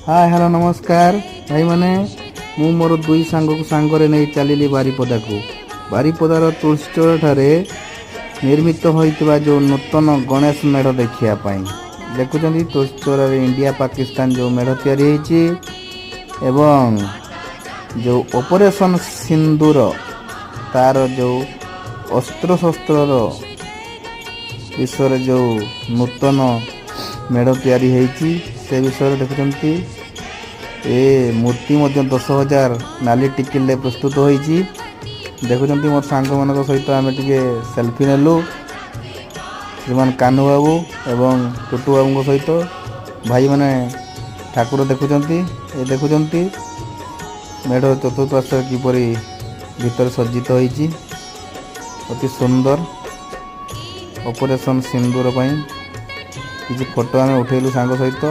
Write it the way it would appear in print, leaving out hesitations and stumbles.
ହାଏ, hello, ନମସ୍କାର ଭାଇମାନେ। ମୁଁ ମୋର ଦୁଇ ସାଙ୍ଗକୁ ସାଙ୍ଗରେ ନେଇ ଚାଲିଲି ବାରିପଦାକୁ। ବାରିପଦାର ତୁଳସୀଚୋରାଠାରେ ନିର୍ମିତ ହୋଇଥିବା ଯେଉଁ ନୂତନ ଗଣେଶ ମେଢ଼ ଦେଖିବା ପାଇଁ। ଦେଖୁଛନ୍ତି, ତୁଳସୀଚୋରାରେ ଇଣ୍ଡିଆ ପାକିସ୍ତାନ ଯେଉଁ ମେଢ଼ ତିଆରି ହେଇଛି ଏବଂ ଯେଉଁ ଅପରେସନ୍ ସିନ୍ଦୁର, ତାର ଯେଉଁ ଅସ୍ତ୍ରଶସ୍ତ୍ରର ବିଷୟରେ ଯେଉଁ ନୂତନ ମେଢ଼ ତିଆରି ହେଇଛି, ସେ ବିଷୟରେ ଦେଖୁଛନ୍ତି। ଏ ମୂର୍ତ୍ତି ମଧ୍ୟ 10,000 ନାଲି ଟିକିଲରେ ପ୍ରସ୍ତୁତ ହୋଇଛି। ଦେଖୁଛନ୍ତି, ମୋର ସାଙ୍ଗମାନଙ୍କ ସହିତ ଆମେ ଟିକେ ସେଲଫି ନେଲୁ, ଶ୍ରୀମାନ କାହ୍ନୁ ବାବୁ ଏବଂ ଟୁଟୁ ବାବୁଙ୍କ ସହିତ। ଭାଇମାନେ ଠାକୁର ଦେଖୁଛନ୍ତି। ଏ ଦେଖୁଛନ୍ତି, ମେଢ଼ ଚତୁଃପାର୍ଶ୍ୱରେ କିପରି ଭିତରେ ସଜ୍ଜିତ ହୋଇଛି, ଅତି ସୁନ୍ଦର। ଅପରେସନ୍ ସିନ୍ଦୁର ପାଇଁ କିଛି ଫଟୋ ଆମେ ଉଠେଇଲୁ ସାଙ୍ଗ ସହିତ।